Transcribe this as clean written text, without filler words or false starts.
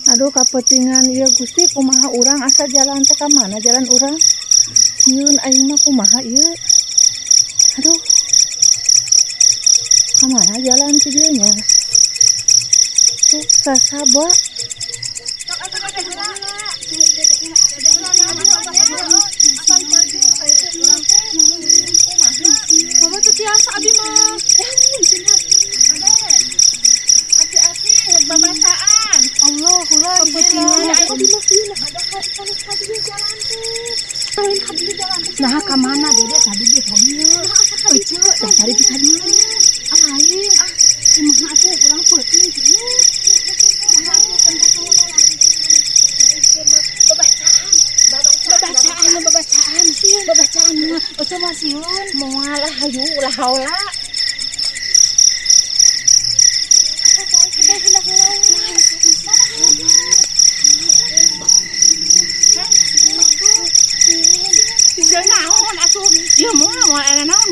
Aduh, kapeutingan ieu, Gusti, kumaha urang asa jalan teh, ka mana jalan urang? Sieun aing mah, kumaha ieu? Aduh. Ka mana jalan si dieu nya? Tuh sasaba. Mama tuh tiasa, abi mah. Hati-hati babasaan. Allah, kula. Kapeutingan abi mah sieun. Ada ka dieu jalan teh. Lain ka dieu jalan teh. Nah, ka mana Dede tadi ge ka dieu? Ece, dah cari ge ka dieu. Lain ah, kumaha atuh urang, peuting sieun. Babacaan. Babacaan, babacaan, babacaan mah. Ece mah sieun. Moal lah, hayu ulah haula. Tinggal naon atuh? Ya moal moal aya naon.